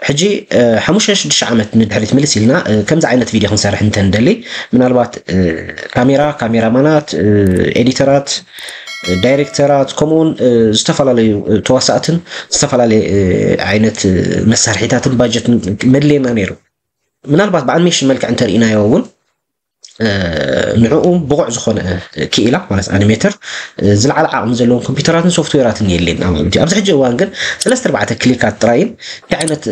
ሕጂ ሓሙሽተ ሽዱሽተ ዓመት ንድሕሪት ምልስ ኢልና ከምዚ ዓይነት ቪድዮ ክንሰርሕ እንተንደሊ፣ ምናልባት ካሜራ፣ ካሜራማናት፣ ኤዲተራት፣ ዳይሬክተራት፣ ከምኡውን ዝተፈላለዩ ተዋሳእትን ዝተፈላለየ ዓይነት መሳርሒታትን ባጀትን መድልየና ነይሩ። ምናልባት ብኣኒሜሽን መልክዕ እንተርኢናዮ እውን ንዕኡ ብቑዕ ዝኾነ ክኢላ ማለት ኣኒሜተር ዝለዓለ ዓቕሚ ዘለዎም ኮምፒውተራትን ሶፍትዌራትን የድልየና ማለት እዩ። ኣብዚ ሕጂ እዋን ግን ሰለስተ ኣርባዕተ ክሊካት ጥራይን እንታይ ዓይነት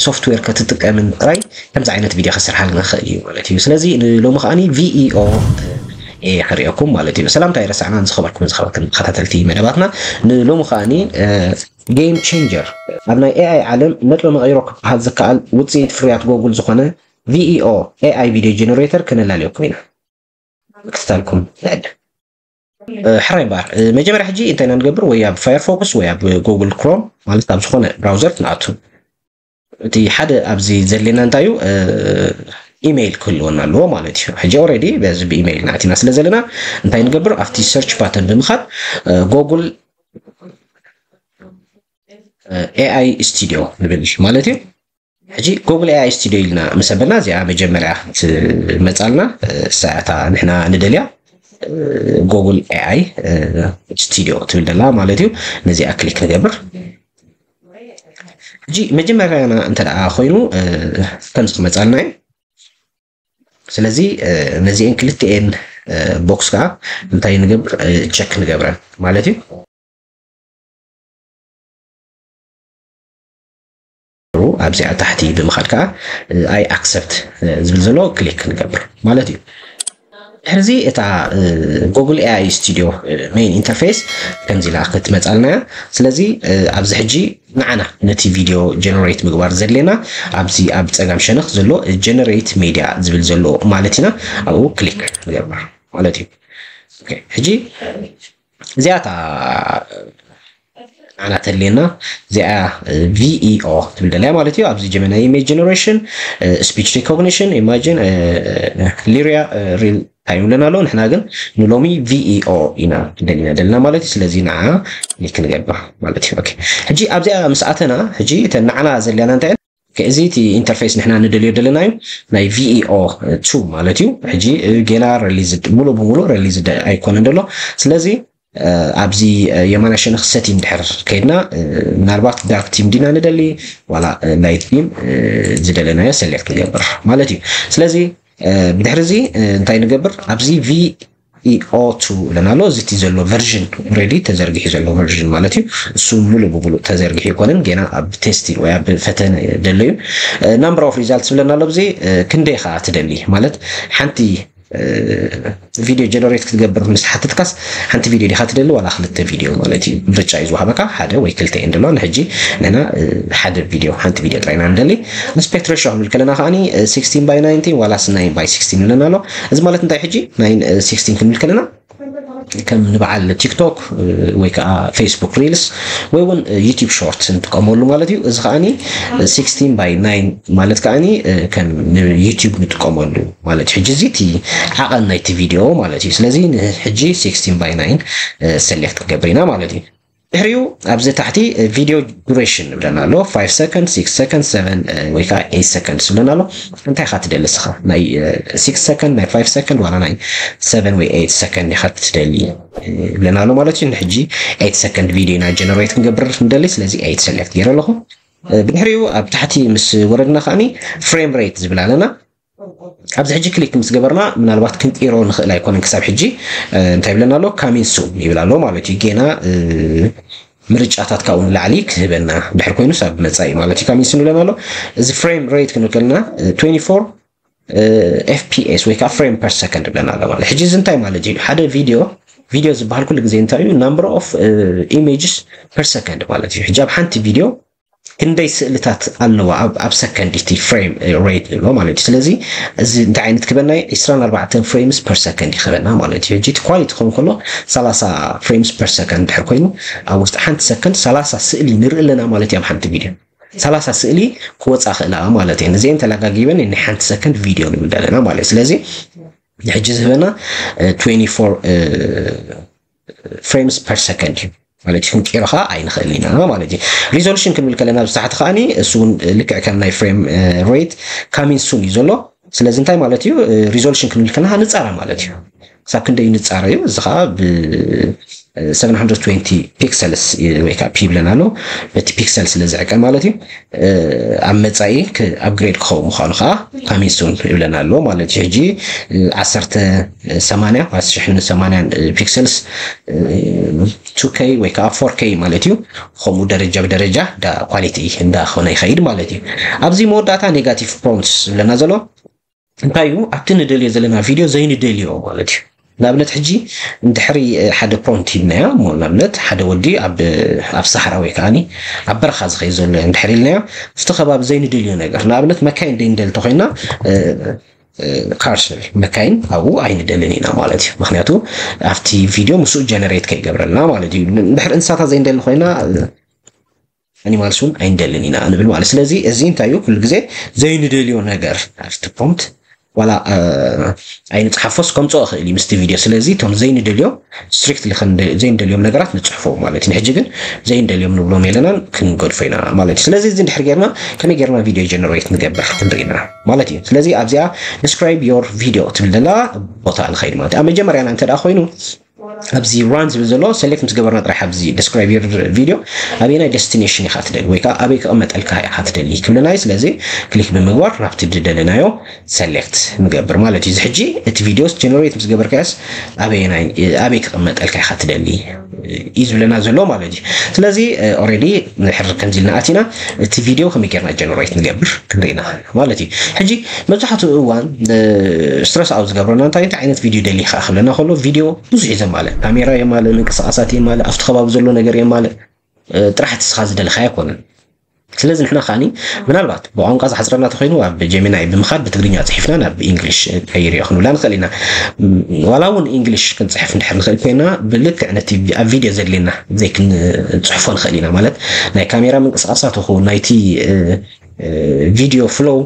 ሶፍትዌር ከትጥቀምን ጥራይ ከምዚ ዓይነት ቪድዮ ከሰርሓልና ክእል እዩ ማለት እዩ። ስለዚ ንሎሚ ከዓኒ ቪኢኦ ክርእየኩም ማለት እዩ። ሰላምታ ይረሳዕና ንዝኸበርኩም ዝኸበርኩም ተኸታተልቲ መደባትና ንሎሚ ከዓኒ ጌም ቼንጀር ኣብ ናይ ኤኣይ ዓለም ነጥበ መቐይሮ ክበሃል ዝከኣል ውፅኢት ፍርያት ጎጉል ዝኾነ ቪኢኦ ኤኣይ ቪድዮ ጀነሬተር ከነላልየኩም ኢና። ምክትታልኩም ንዕድም። ሕራይ እምበኣር መጀመርያ ሕጂ እንታይ ኢና ንገብር? ወይ ኣብ ፋየርፎክስ ወይ ኣብ ጉግል ክሮም ማለት ኣብ ዝኾነ ብራውዘር ንኣቱ። እቲ ሓደ ኣብዚ ዘድልየና እንታይ እዩ? ኢሜይል ክህልወና ኣለዎ ማለት እዩ። ሕጂ ኦልሬዲ በዚ ብኢሜይል ናእቲና ስለ ዘለና እንታይ ንገብር? ኣብቲ ሰርች ባተን ብምኻድ ጎግል ኤኣይ ስቱዲዮ ንብል ማለት እዩ። ሕጂ ጎግል ኤኣይ ስቱዲዮ ኢልና ምስ ኣበልና እዚኣ መጀመርያ ትመፃልና ሳያታ ንሕና ንደልያ ጎግል ኤኣይ ስቱዲዮ ትብል ደላ ማለት እዩ። ነዚኣ ክሊክ ንገብር። ሕጂ መጀመርያና እንተ ደኣ ኮይኑ ከምዚ ክመፃልና እዩ። ስለዚ ነዚአን ክልቲኤን ቦክስ ከዓ እንታይ ንገብር? ቸክ ንገብረን ማለት እዩ። ኣብዚኣ ታሕቲ ብምኻድ ከዓ ኣይ ኣክሰፕት ዝብል ዘሎ ክሊክ ንገብር ማለት እዩ። ድሕርዚ እታ ጉግል ኤኣይ ስቱዲዮ ሜን ኢንተርፌስ ከምዚ ኢላ ክትመፃልና እያ። ስለዚ ኣብዚ ሕጂ ንዓና ነቲ ቪድዮ ጀነሬት ምግባር ዘድልየና ኣብዚ ኣብ ፀጋም ሸነኽ ዘሎ ጀነሬት ሜድያ ዝብል ዘሎ ማለት ኢና። ኣብኡ ክሊክ ንገብር ማለት እዩ። ሕጂ እዚኣታ ኣና ተልየና እዚኣ ቪኢኦ ትብል ደለያ ማለት እዩ። ኣብዚ ጀመና ኢሜጅ ጀነሬሽን፣ ስፒች ሪኮግኒሽን፣ ኢማጂን፣ ሊሪያ ሪል ታይም ኣለና ኣሎ። ንሕና ግን ንሎሚ ቪኢኦ ኢና ደሊና ደለና ማለት እዩ። ስለዚ ንዓ ክሊክ ንገብር ማለት እዩ። ሕጂ ኣብዚኣ ምስ ኣተና ሕጂ እተን ንዓና ዘልያና እንታይ እዚ እቲ ኢንተርፌስ ንሕና ንደልዮ ደለና እዩ ናይ ቪኢኦ ቱ ማለት እዩ። ሕጂ ጌና ሪሊዝ ሙሉእ ብሙሉእ ሪሊዝ ኣይኮነን ደሎ። ስለዚ ኣብዚ የማና ሸነኽ ሰቲን ድሕር ከይድና ምናልባት ዳርክ ቲም ዲና ንደሊ ዋላ ላይት ቲም ዝደለናዮ ሰሌክት ንገብር ማለት እዩ። ስለዚ ብድሕሪ እዚ እንታይ ንገብር? ኣብዚ ቪኢኦ ቱ ኣለና ኣሎ። እዚ እቲ ዘሎ ቨርዥን ኦልሬዲ ተዘርጊሑ ዘሎ ቨርዥን ማለት እዩ። እሱ ሙሉእ ብሙሉእ ተዘርጊሑ ይኮነን፣ ጌና ኣብ ቴስቲን ወይ ኣብ ፈተነ ደሎ እዩ። ናምበር ኦፍ ሪዛልት ዝብለና ኣሎ። ብዚ ክንደይ ከዓ ትደሊ ማለት ሓንቲ ቪድዮ ጀነሬት ክትገብር ምስ ሓተትካስ ሓንቲ ቪድዮ ዲኻ ትደሊ ዋላ ክልተ ቪድዮ ማለት እዩ። ምርጫ እዩ ዝወሃበካ ሓደ ወይ ክልተ እየን ደለዋ። ንሕጂ ንሕና ሓደ ቪድዮ ሓንቲ ቪድዮ ጥራይ ኢና ንደሊ። ኣስፔክት ሬሽዮ ክንብል ከለና ከዓኒ ሲክስቲን ባይ ናይንቲን ዋላስ ናይን ባይ ሲክስቲን ይብለና ኣሎ። እዚ ማለት እንታይ? ሕጂ ናይን ሲክስቲን ክንብል ከለና ከም ንበዓል ቲክቶክ ወይ ከዓ ፌስቡክ ሪልስ ወይ እውን ዩቲብ ሾርት ንጥቀመሉ ማለት እዩ። እዚ ከዓኒ ሲክስቲን ባይ ናይን ማለት ከዓኒ ከም ንዩቲብ ንጥቀመሉ ማለት እዩ። ሕጂ እዚ እቲ ዓቐን ናይቲ ቪድዮ ማለት እዩ። ስለዚ ንሕጂ ሲክስቲን ባይ ናይን ሰሌክት ክንገብር ኢና ማለት እዩ። ድሕሪኡ ኣብዚ ታሕቲ ቪድዮ ዱሬሽን ንብለና ኣሎ። ፋይቭ ሰከንድ፣ ሲክስ ሰከንድ፣ ሰቨን ወይ ከዓ ኤይት ሰከንድ ዝብለና ኣሎ። እንታይ ኢኻ ትደሊ እስኻ? ናይ ሲክስ ሰከንድ፣ ናይ ፋይቭ ሰከንድ ዋላ ናይ ሰቨን ወይ ኤይት ሰከንድ ኢኻ ትደሊ ይብለና ኣሎ ማለት እዩ። ንሕጂ ኤይት ሰከንድ ቪድዮ ኢና ጀነሬት ክንገብር ንደሊ። ስለዚ ኤይት ሰሌክት ገይረ ኣለኹ። ብድሕሪኡ ኣብ ታሕቲ ምስ ወረድና ከዓኒ ፍሬም ሬት ዝብል ኣለና። ኣብዚ ሕጂ ክሊክ ምስ ገበርና ምናልባት ክንቅይሮ ንኽእል ኣይኮነን ክሳብ ሕጂ እንታይ ይብለና ኣሎ? ካሚን ሱን ይብል ኣሎ ማለት እዩ። ጌና ምርጫታት ካብኡ ንላዕሊ ክህበና ድሕር ኮይኑስ ኣብ መጻኢ ማለት እዩ። ካሚን ሱን ይብለና ኣሎ። እዚ ፍሬም ሬት ክንብል ከለና ትዌንቲ ፎር ኤፍፒኤስ ወይ ከዓ ፍሬም ፐር ሰከንድ ይብለና ኣሎ ማለት። ሕጂ እዚ እንታይ ማለት እዩ? ሓደ ቪድዮ ቪድዮ ዝበሃል ኩሉ ግዜ እንታይ እዩ? ናምበር ኦፍ ኢሜጅስ ፐር ሰከንድ ማለት እዩ። ሕጂ ኣብ ሓንቲ ቪድዮ ክንደይ ስእልታት ኣለዋ ኣብ ሰከንድ እቲ ፍሬም ሬት ንብሎ ማለት እዩ። ስለዚ እዚ እንታይ ዓይነት ክበና እዩ? ዕስራን ኣርባዕተን ፍሬምስ ፐር ሰከንድ ይኽበና ማለት እዩ። ሕጂ እቲ ኳሊቲ ክኸውን ከሎ ሰላሳ ፍሬምስ ፐር ሰከንድ ድሕር ኮይኑ ኣብ ውሽጢ ሓንቲ ሰከንድ ሰላሳ ስእሊ ንርኢ ኣለና ማለት እዩ። ኣብ ሓንቲ ቪድዮ ሰላሳ ስእሊ ክወፃ ክእላ ማለት እዩ። እዚአን ተላጋጊበን ናይ ሓንቲ ሰከንድ ቪድዮ ንብል ኣለና ማለት እዩ። ስለዚ ንሕጂ ዝህበና ትዌንቲ ፎር ፍሬምስ ፐር ሰከንድ እዩ። ማለት እዩ። ክንቀይሮ ከዓ ኣይንኽእልን ኢና ማለት እዩ። ሪዞሉሽን ክንብል ከለና ብታሕቲ ከዓኒ እሱ እውን ልክዕ ከም ናይ ፍሬም ሬት ካሚን ሱን እዩ ዘሎ። ስለዚ እንታይ ማለት እዩ? ሪዞሉሽን ክንብል ከለና ንፃረ ማለት እዩ። ክሳብ ክንደይ ንፃረ እዩ? እዚ ከዓ ብ seven hundred twenty pixels ወይ ከዓ ፒ ይብለና ኣሎ። በቲ ፒክሰል ስለ ዝዕቀ ማለት እዩ። ኣብ መፃኢ ኣፕግሬድ ክኸውን ምዃኑ ከዓ ካሚን ሱን ይብለና ኣሎ ማለት እዩ። ሕጂ ዓሰርተ ሰማንያ፣ ዓሰርተ ሰማንያ ፒክሰልስ ቱ ኬ ወይ ከዓ ፎር ኬ ማለት እዩ። ከምኡ ደረጃ ብደረጃ ዳ ኳሊቲ እንዳኾነ ይኸይድ ማለት እዩ። ኣብዚ መወዳእታ ኔጋቲቭ ፕሮምፕትስ ዝብለና ዘሎ እንታይ እዩ? ኣብቲ ንደልዮ ዘለና ቪድዮ ዘይንደልዮ ማለት እዩ። ንኣብነት ሕጂ እንድሕሪ ሓደ ፕሮምፕት ሂብናዮ እሞ ንኣብነት ሓደ ወዲ ኣብ ኣብ ሳሕራ ወይ ከዓኒ ኣብ በረኻ ዝኸይድ ዘሎ እንድሕር ኢልናዮ ኣብቲ ከባቢ ዘይንደልዮ ነገር ንኣብነት መካይን ደይንደሊ ተኮይና ካርስ ንብል መካይን ኣብኡ ኣይንደልን ኢና ማለት እዩ። ምክንያቱ ኣብቲ ቪድዮ ምስኡ ጀነሬት ከይገብረልና ማለት እዩ። እንድሕር እንስሳታት ዘይንደሊ ኮይና ኣኒማልስ እውን ኣይንደልን ኢና ንብል ማለት። ስለዚ እዚ እንታይ እዩ? ኩሉ ግዜ ዘይንደልዮ ነገር ኣብቲ ፕሮምፕት ዋላ ኣይንፅሓፎስ ከምፅኦ ክእል እዩ ምስቲ ቪድዮ። ስለዚ እቶም ዘይንደልዮ ስትሪክትሊ ዘይንደልዮም ነገራት ንፅሕፎ ማለት እዩ። ንሕጂ ግን ዘይንደልዮም ንብሎም የለናን ክንገድፎ ኢና ማለት እዩ። ስለዚ እዚ እንድሕር ጌርና ከመይ ጌርና ቪድዮ ጀነሬት ንገብር ክንርኢ ኢና ማለት እዩ። ስለዚ ኣብዚኣ ዲስክራይብ ዮር ቪድዮ ትብል ዘላ ቦታ ንኸይድ ማለት እዩ። ኣብ መጀመርያና እንተ ደኣ ኮይኑ ኣብዚ ራን ዝብል ዘሎ ሰሌክት ምስ ገበርና ጥራሕ ኣብዚ ዲስክራይብ ዮር ቪድዮ ኣበየናይ ደስቲኔሽን ኢኻ ትደሊ ወይ ከዓ ኣበይ ክቕመጠልካ ኢኻ ትደሊ ክብለና እዩ። ስለዚ ክሊክ ብምግባር ናብቲ ዝደለናዮ ሰሌክት ንገብር ማለት እዩ። እዚ ሕጂ እቲ ቪድዮስ ጀነሬት ምስ ገበርካዮስ ኣበየናይ ኣበይ ክቕመጠልካ ኢኻ ትደሊ እዩ ዝብለና ዘሎ ማለት እዩ። ስለዚ ኦልሬዲ ንድሕር ከምዚ ኢልና ኣቲና እቲ ቪድዮ ከመይ ጌርና ጀነሬት ንገብር ክንርኢ ኢና ማለት እዩ። ሕጂ መብዛሕትኡ እዋን ስትረስ ኣብ ዝገብረና እንታይ እንታይ ዓይነት ቪድዮ ደሊኻ ክብለና ከሎ ቪድዮ ብዙሕ እዩ ዘማልእ። ካሜራ የማልእ፣ ምንቅስቃሳት የማልእ፣ ኣብቲ ከባቢ ዘሎ ነገር የማልእ። ጥራሕ እቲ ስኻ ዝደለኻ ኣይኮነን። ስለዚ ንሕና ከዓኒ ምናልባት ብቋንቋ ዝሓፅረና ተኮይኑ ኣብ ጀሚናይ ብምኻድ ብትግርኛ ፅሒፍና ናብ ኢንግሊሽ ቀይርዮ ክንብላ ንኽእል ኢና። ዋላ እውን ኢንግሊሽ ክንፅሕፍ እንድሕር ንኽእል ኮይና ብልክዕ ነቲ ኣብ ቪድዮ ዘድልየና ዘይክንፅሕፎ ንኽእል ኢና። ማለት ናይ ካሜራ ምንቅስቃሳት ይኹን ናይቲ ቪድዮ ፍሎው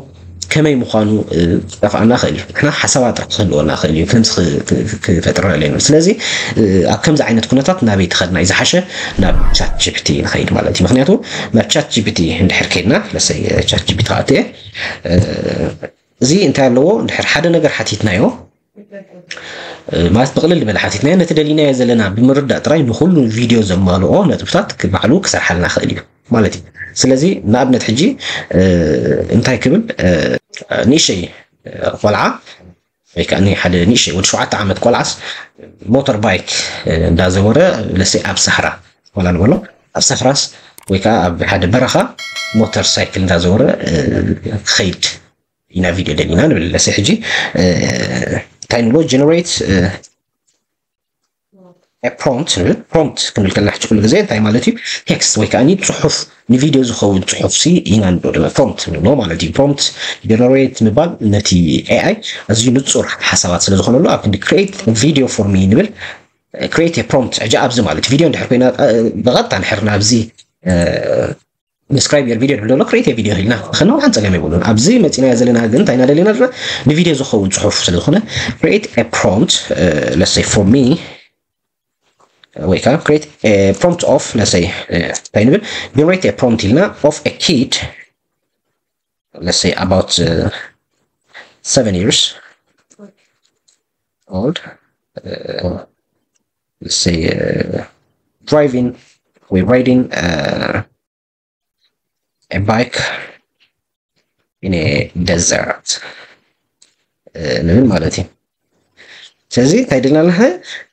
ከመይ ምዃኑ ክጠፍኣና ክእል እዩ። ንሕና ሓሳባት ጥራሕ ክህልወና ክእል እዩ። ከምዚ ክፈጥረና ኣለና። ስለዚ ኣብ ከምዚ ዓይነት ኩነታት ናበይ ትኸድና እዩ ዝሓሸ? ናብ ቻት ጂፒቲ ንኸይድ ማለት እዩ። ምክንያቱ ናብ ቻት ጂፒቲ እንድሕር ከይድና ለሰይ ቻት ጂፒቲ ከኣትየ እዚ እንታይ ኣለዎ እንድሕር ሓደ ነገር ሓቲትናዮ ማለት ብቕልል ዝበለ ሓቲትናዮ ነቲ ደሊናዮ ዘለና ብምርዳእ ጥራይ ንኩሉ ቪድዮ ዘማልኦ ነጥብታት ባዕሉ ክሰርሓልና ክእል እዩ ማለት እዩ። ስለዚ ንኣብነት ሕጂ እንታይ ክብል ንእሸይ ቆልዓ ወይ ከዓ ሓደ ንእሸይ ወዲ ሸውዓተ ዓመት ቆልዓስ ሞተር ባይክ እንዳዘወረ ለሰይ ኣብ ሳሕራ ዋላ ንበሎ ኣብ ሳሕራስ ወይ ከዓ ኣብ ሓደ በረኻ ሞተር ሳይክል እንዳዘወረ ክኸይድ ኢና ቪድዮ ደሊና ንብል ለሰ ሕጂ እንታይ ንብሎ ጀነሬት ፕሮምፕት ንብል። ፕሮምፕት ክንብል ከለና ሕጂ ኩሉ ግዜ እንታይ ማለት እዩ? ቴክስት ወይ ከዓ ጽሑፍ ንቪድዮ ዝኸውን ጽሑፍ ሲ ኢና ንብሎ ፕሮምፕት ንብሎ ማለት እዩ። ፕሮምፕት ጀነሬት ምባል ነቲ ኤኣይ ኣዝዩ ንጹር ሓሳባት ስለ ዝኾነሉ ኣብ ክንዲ create video for me ንብል create prompt ሕጂ ኣብዚ ማለት ቪድዮ እንድሕር ኮይና ብቐጥታ ንሕር ናብዚ ዲስክራይብ ዮር ቪድዮ ድሕር ዘሎ ክሬት ቪድዮ ኢልና ከነው ሓን ጸገም የብሉን። ኣብዚ መጺናዮ ዘለና ግን እንታይ ኢና ደሊና ዘለና ንቪድዮ ዝኸውን ጽሑፍ ስለ ዝኾነ create prompt let's say for me ወይ ከዓ create prompt of let's say እንታይ ንብል generate prompt ኢልና of a kid let's say about seven years old let's say driving ወይ riding a bike in a desert ንብል ማለት እዩ። ስለዚ እንታይ ደልና ኣለና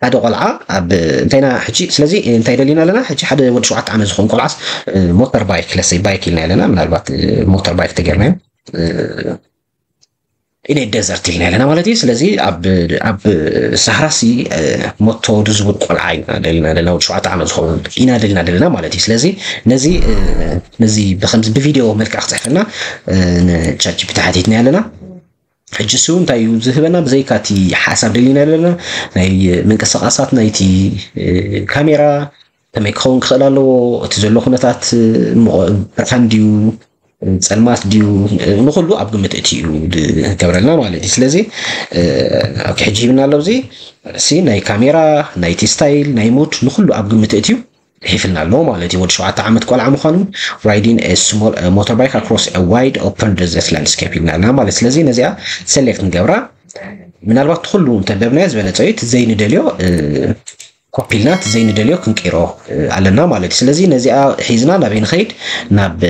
ሓደ ቆልዓ ኣብ እንታይና ሕጂ ስለዚ እንታይ ደሊና ኣለና ሕጂ ሓደ ወዲ ሸውዓተ ዓመት ዝኸውን ቆልዓስ ሞተር ባይክ ለሰይ ባይክ ኢልና ኣለና ምናልባት ሞተር ባይክ ተገርና ኢና ደዘርት ኢልና ኣለና ማለት እዩ። ስለዚ ኣብ ኣብ ሳህራሲ ሞቶ ድዝብል ቆልዓ ኢና ደሊና ኣለና ወዲ ሸውዓተ ዓመት ዝኸውን ኢና ደሊና ደለና ማለት እዩ። ስለዚ ነዚ ነዚ ብከምዚ ብቪድዮ መልክዕ ክፅሕፈልና ንቻት ጂፒቲ ሓቲትና ኣለና። ሕጂ እሱ እንታይ እዩ ዝህበና ብዘይካ እቲ ሓሳብ ደሊና ኣለና ናይ ምንቅስቃሳት ናይቲ ካሜራ ከመይ ክኸውን ክኽእል ኣለዎ እቲ ዘሎ ኩነታት ብርሃን ድዩ ፀልማት ድዩ ንኩሉ ኣብ ግምት እቲ እዩ ዝገብረልና ማለት እዩ። ስለዚ ሕጂ ሂብና ኣሎ እዚ ሲ ናይ ካሜራ ናይቲ ስታይል ናይ ሙድ ንኩሉ ኣብ ግምት እቲ እዩ። ሒፍልና ኣሎ ማለት እዩ። ወዲ ሸውዓተ ዓመት ቆልዓ ምዃኑ፣ riding a small motorbike across a wide open desert landscape ኢልና ኣለና ማለት። ስለዚ ነዚኣ select ንገብራ። ምናልባት ኩሉ እንተንበብናዮ ዝበለጸ እዩ። እቲ ዘይንደልዮ ኮፒ ኢልና እቲ ዘይንደልዮ ክንቀይሮ ኣለና ማለት እዩ። ስለዚ ነዚኣ ሒዝና ናበይ ንኸይድ? ናብ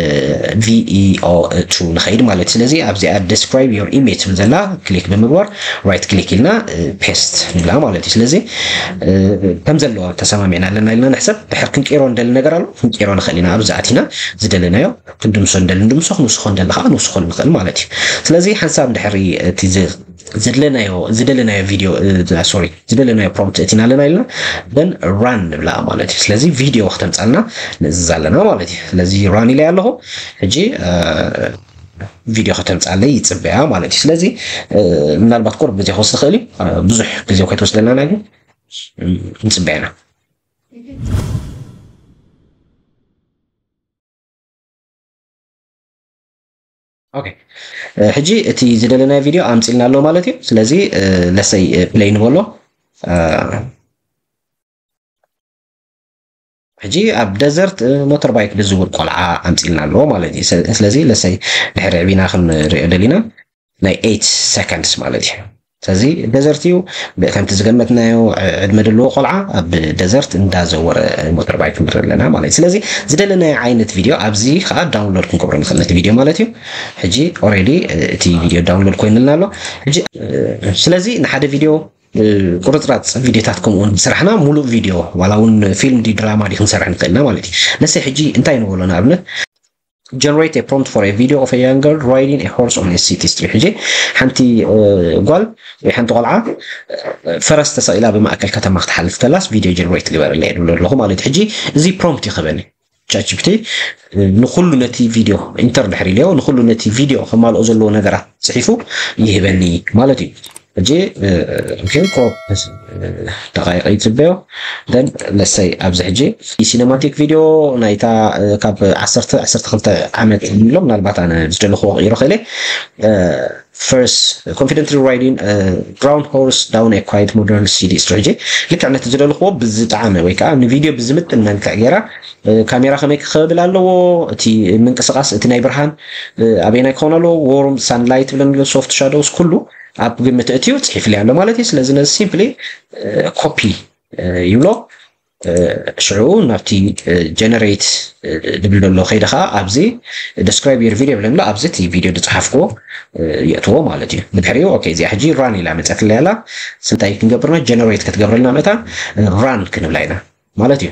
ቪኢኦ ቱ ንኸይድ ማለት እዩ። ስለዚ ኣብዚኣ describe your image ትብል ዘላ ክሊክ ብምግባር right click ኢልና paste ንብላ ማለት እዩ። ስለዚ ከም ዘለዎ ተሰማሚዕና ኣለና ኢልና ንሕሰብ። ድሕር ክንቀይሮ እንደሊ ነገር ኣሎ፣ ክንቀይሮ ንኽእል ኢና። ኣብዚ ኣቲና ዝደለናዮ ክንድምሶ እንደሊ ንድምሶ፣ ክንውስኾ እንደሊ ከዓ ንውስኾ ንኽእል ማለት እዩ። ስለዚ ሓንሳብ ድሕሪ እቲ ዘድለናዮ ዝደለናዮ ቪድዮ፣ ሶሪ፣ ዝደለናዮ ፕሮምፕት እቲና ኣለና ኢልና፣ then run ንብላ ማለት እዩ። ስለዚ ቪድዮ ክተምፃልና ንእዝዝ ኣለና ማለት እዩ። ስለዚ run ኢለ ኣለኹ። ሕጂ ቪድዮ ከተምፃለይ ይፅበያ ማለት እዩ። ስለዚ ምናልባት ቁርብ ግዜ ክወስድ ይኽእል እዩ። ብዙሕ ግዜ ከይትወስደልና ግን ንፅበያ ኢና። ኦኬ፣ ሕጂ እቲ ዝደለናዮ ቪድዮ ኣምፂልና ኣሎ ማለት እዩ። ስለዚ ለሰይ ፕሌይ ንበሎ። ሕጂ ኣብ ደዘርት ሞተር ባይክ ዝዝውር ቆልዓ ኣምፂልና ኣለዎ ማለት እዩ። ስለዚ ለሰይ ድሕሪ ዕቢና ክንሪኦ ደሊና ናይ eight seconds ማለት እዩ። ስለዚ ደዘርት እዩ። ከምቲ ዝገመትናዮ ዕድመ ዘለዎ ቆልዓ ኣብ ደዘርት እንዳዘወረ ሞተር ባይክ ንርኢ ኣለና ማለት እዩ። ስለዚ ዝደለናዮ ዓይነት ቪድዮ ኣብዚ ከዓ ዳውንሎድ ክንገብሮ ንኽእል ነቲ ቪድዮ ማለት እዩ። ሕጂ already እቲ ቪድዮ ዳውንሎድ ኮይኑልና ኣሎ። ሕጂ ስለዚ ንሓደ ቪድዮ ቁርፅራፅ ቪድዮታት ከምኡ እውን ዝሰራሕና ሙሉእ ቪድዮ ዋላ እውን ፊልም ድዩ ድራማ ድዩ ክንሰርሕ ንኽእልና ማለት እዩ። ለሰይ ሕጂ እንታይ ንበሎ ንኣብነት generate a prompt for a video of a young girl riding a horse on a city street። ሕጂ ሓንቲ ጓል ወይ ሓንቲ ቆልዓ ፈረስ ተሰቂላ ብማእከል ከተማ ክትሓልፍ ከላስ ቪድዮ ጀነሬት ግበረለይ ይብሎ ኣለኹ ማለት እዩ። ሕጂ እዚ ፕሮምፕት ይኸበኒ። ቻት ጂ ፒ ቲ ንኹሉ ነቲ ቪድዮ ኢንተር ድሕሪ ኢለዮ ንኹሉ ነቲ ቪድዮ ከማልኦ ዘለዎ ነገራት ፅሒፉ ይህበኒ ማለት እዩ። ሕጂ ግን ኮፕ ደቃይቀ ይፅበዮ። ን ለሰይ ኣብዚ ሕጂ ሲነማቲክ ቪድዮ ናይታ ካብ ዓሰርተ ዓሰርተ ክልተ ዓመት ኢሎም ምናልባት ኣነ ዝደለኽዎ ክቕይሮ ክእለ። First, confidently riding a brown horse down a quiet modern city street። ሕጂ ልክዕ ነቲ ዝደለኽዎ ብዝጠዓመ ወይ ከዓ ንቪድዮ ብዝምጥን መልክዕ ገይራ ካሜራ ከመይ ክኸብል ኣለዎ፣ እቲ ምንቅስቃስ እቲ ናይ ብርሃን ኣበየናይ ክኸውን ኣለዎ፣ ዎርም ሳንላይት ብለን ሶፍት ሻዶውስ ኩሉ ኣብ ግምት እትዩ ፅሒፍለይ ኣሎ ማለት እዩ። ስለዚ ነዚ ሲምፕሊ ኮፒ ይብሎ። ሽዑ ናብቲ ጀነሬት ዝብል ዘሎ ከይደ ከዓ ኣብዚ ደስክራይብ ዮር ቪድዮ ብለምሎ ኣብዚ እቲ ቪድዮ ዝፀሓፍክዎ የእትዎ ማለት እዩ። ብድሕሪኡ ኦኬ እዚኣ ሕጂ ራን ኢላ መፀትለይ ኣላ። ስንታይ ክንገብርና ጀነሬት ክትገብረልና መታ ራን ክንብላ ኢና ማለት እዩ።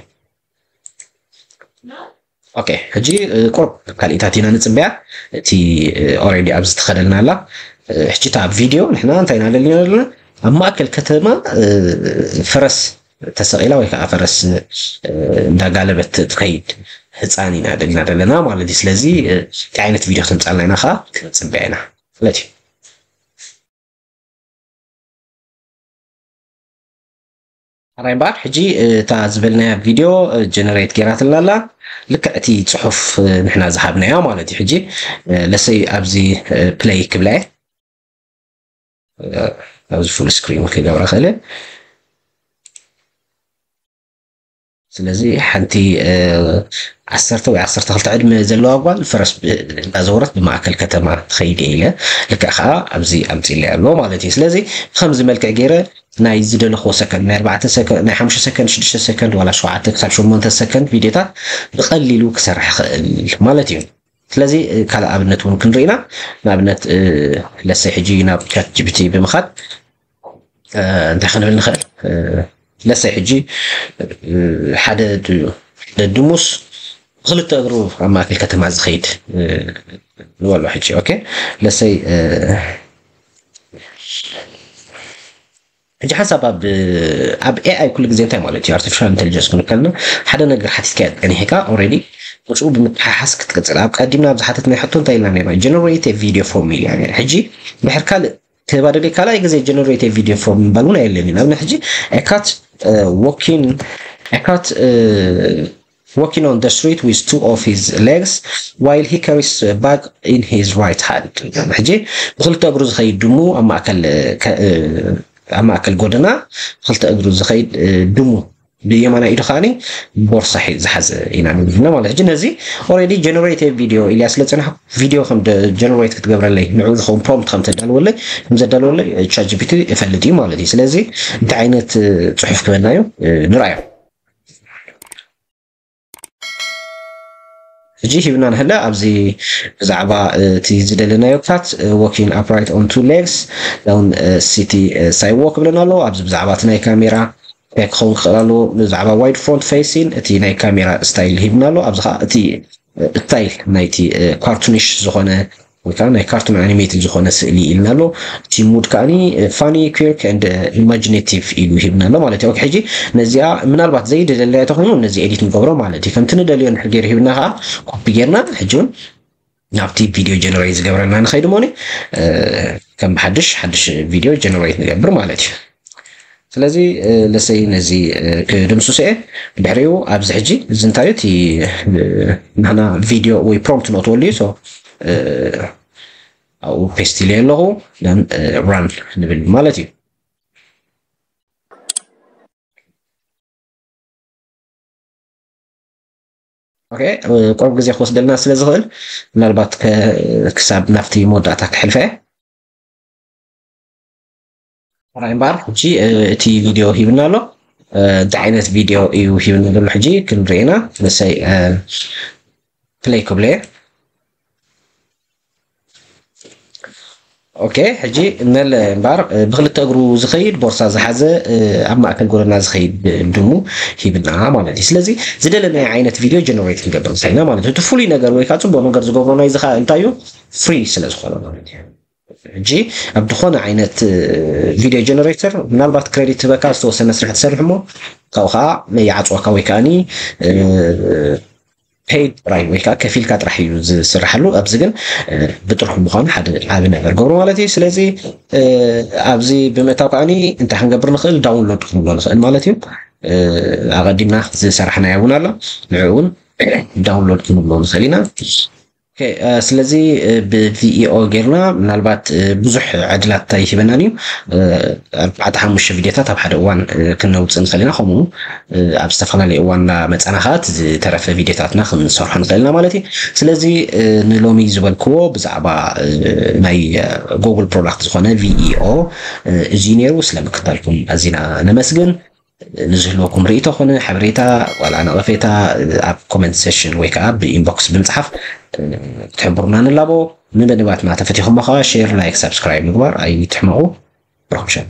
ኦኬ ሕጂ ቁርብ ካልኢታት ኢና ንፅበያ። እቲ ኦሬዲ ኣብዚ ተኸደልና ኣላ። ሕጂ እታ ኣብ ቪድዮ ንሕና እንታይ ኢና ደሊና ዘለና? ኣብ ማእከል ከተማ ፈረስ ተሰቒላ ወይ ከዓ ፈረስ እንዳጋለበት ትኸይድ ህፃን ኢና ደሊና ዘለና ማለት እዩ። ስለዚ እንታይ ዓይነት ቪድዮ ክትምፃልና ኢና ከዓ ክንፅበያ ኢና ማለት እዩ። ኣራይ እምበኣር ሕጂ እታ ዝበልናያ ቪድዮ ጀነሬት ገይራትና ኣላ። ልክዕ እቲ ፅሑፍ ንሕና ዝሃብናዮ ማለት እዩ። ሕጂ ለሰይ ኣብዚ ፕለይ ክብላ እየ። ኣብዚ ፉል ስክሪን ክገብራ ክእለ። ስለዚ ሓንቲ ዓሰርተ ወይ ዓሰርተ ክልተ ዕድመ ዘለዋ ጓል ፈረስ እንዳዘወረት ብማእከል ከተማ ትኸይድ እየ ኢለ ልክዕ ከዓ ኣብዚ ኣምፂለይ ኣሎ ማለት እዩ። ስለዚ ብከምዚ መልክዕ ገይረ ናይ ዝደለኽዎ ሰከንድ ናይ ኣርባዕተ ሰከንድ ናይ ሓሙሽተ ሰከንድ ሽዱሽተ ሰከንድ ዋላ ሸውዓተ ክሳብ ሸሞንተ ሰከንድ ቪድዮታት ብቐሊሉ ክሰርሕ ይኽእል ማለት እዩ። ስለዚ ካልእ ኣብነት እውን ክንርኢ ኢና። ንኣብነት ለሰይ ሕጂ ናብ ቻት ጂ ፒ ቲ ብምኻድ እንታይ ክንብል ንኽእል? ለሰይ ሕጂ ሓደ ሓደ ድሙስ ብክልተ እግሩ ኣብ ማእከል ከተማ ዝኸይድ ንበሎ ሕጂ ኦኬ ለሰይ ሕጂ ሓንሳብ ኣብ ኣብ ኤኣይ ኩሉ ግዜ እንታይ ማለት እዩ ኣርቲፊሻል ኢንቴሊጀንስ ክንከልና ሓደ ነገር ሓቲትካዮ ፀኒሕካ ኦሬዲ ምስኡ ብምትሓሓስ ክትቅፅል ኣብ ቀዲምና ኣብ ዝሓተትና ሕቶ እንታይ ኢልና ነርና generate video for me ሕጂ ድሕር ካልእ ክህባ ደልየ ካልኣይ ግዜ generate video for me ምባል እውን ኣየለን እዩ ንኣብነት ሕጂ a cat walking a cat walking on the street with two of his legs while he carries a bag in his right hand ሕጂ ብክልተ እግሩ ዝኸይድ ድሙ ኣብ ማእከል ኣብ ማእከል ጎደና ብክልተ እግሩ ዝኸይድ ድሙ ብየማናይ ኢዱ ከዓኒ ቦርሳ ዝሓዘ ኢና ንብልና ማለት። ሕጂ ነዚ already generated video ኢልያ ስለ ዝጸናሕኩ፣ ቪድዮ ከም generate ክትገብረለይ፣ ንዕኡ ዝኸውን prompt ከም ተዳልወለይ፣ ከም ዘዳልወለይ ChatGPT እፈልጥ እዩ ማለት እዩ። ስለዚ እንታይ ዓይነት ጽሑፍ ክበልና እዩ ንርኣዮ። ሕጂ ሂብና ንህለ ኣብዚ ብዛዕባ እቲ ዝደለናዮ ታት፣ walking upright on two legs down city sidewalk ብለና ኣሎ። ኣብዚ ብዛዕባ እቲ ናይ ካሜራ እንታይ ክኸውን ክኽእል ኣለዎ፣ ብዛዕባ wide front facing እቲ ናይ ካሜራ style ሂብና ኣሎ። ኣብዚ ከዓ እቲ style ናይቲ cartoonish ዝኾነ ወይ ከዓ ናይ cartoon animated ዝኾነ ስእሊ ኢልና ኣሎ። እቲ mood ከዓኒ funny, quirky and imaginative ኢሉ ሂብና ኣሎ ማለት እዩ። ሕጂ ነዚኣ ምናልባት ዘይደለያ ተኾይኑ ነዚ edit ንገብሮ ማለት እዩ። ከምቲ ንደልዮ እንድሕር ገይሩ ሂብና ከዓ copy ጌርና ሕጂ እውን ናብቲ ቪድዮ generate ዝገብረልና ንኸይድ እሞኒ ከም ብሓድሽ ሓድሽ ቪድዮ generate ንገብር ማለት እዩ። ስለዚ ለሰይ ነዚ ክድምስሶ እየ። ድሕሪኡ ኣብዚ ሕጂ እዚ እንታይ እቲ ንሕና ቪድዮ ወይ prompt ንእትወሉ እዩ። ኣብኡ paste ኢለ ኣለኹ። Run ንብል ማለት እዩ። ኦኬ፣ ቁሩብ ግዜ ክወስደልና ስለ ዝኽእል ምናልባት ክሳብ ናብቲ መወዳእታ ክሕልፈ እየ። ጥራይ እምበኣር ሕጂ እቲ ቪድዮ ሂብና ኣሎ። እንታይ ዓይነት ቪድዮ እዩ ሂብና ዘሎ ሕጂ ክንርኢ ኢና። ንሰይ play ክብሎ እየ። ኦኬ፣ ሕጂ መለ እምበኣር ብክልተ እግሩ ዝኸይድ ቦርሳ ዝሓዘ ኣብ ማእከል ጎደና ዝኸይድ ድሙ ሂብና ማለት እዩ። ስለዚ ዝደለናዮ ዓይነት ቪድዮ generate ክንገብር ንኽእል ኢና ማለት እዩ። እቲ ፍሉይ ነገር ወይ ከዓ ፅቡቅ ነገር ዝገብሮ ናይዚ ከዓ እንታይ እዩ? Free ስለ ዝኾነ ማለት እዩ። ሕጂ ኣብ ዝኾነ ዓይነት ቪድዮ generator ምናልባት credit ትበካ ዝተወሰነ ስራሕ ትሰርሕ እሞ ካብኡ ከዓ ይዓፅወካ ወይ ከዓኒ paid ጥራይ ወይ ከዓ ከፊልካ ጥራሕ እዩ ዝስርሓሉ። ኣብዚ ግን ብጥርሑ ምዃኑ ሓደ ዓቢ ነገር ገብሮ ማለት እዩ። ስለዚ ኣብዚ ብምእታው ከዓኒ እንታይ ክንገብር ንኽእል? Download ክንብሎ ንኽእል ማለት እዩ። ኣቐዲምና ዝሰራሕናዮ እውን ኣሎ፣ ንዕኡ እውን download ክንብሎ ንኽእል ኢና። ስለዚ ብ ቪኢኦ ጌርና ምናልባት ብዙሕ ዕድላት ኣይሂበናን እዩ። ኣርባዕተ ሓሙሽተ ቪድዮታት ኣብ ሓደ እዋን ክነውፅእ ንኽእል ኢና። ከምኡ ኣብ ዝተፈላለየ እዋን እናመፃና ከዓ እቲ ዝተረፈ ቪድዮታትና ክንሰርሖ ንኽእል ኢና ማለት እዩ። ስለዚ ንሎሚ ዝበልክዎ ብዛዕባ ናይ ጉግል ፕሮዳክት ዝኾነ ቪኢኦ እዚ ነይሩ። ስለምክታልኩም ኣዚና ነመስግን። ንዝህልወኩም ርእይቶ ኮነ ሓበሬታ ዋላ ነቐፌታ ኣብ comment section ወይ ከዓ ብ inbox ብምፅሓፍ ክትሕብሩና ንላቦ። ንመደባትና ተፈቲኹሞ ከዓ share፣ like፣ subscribe ምግባር ኣይትሕመቑ። ብርኹም ሸን።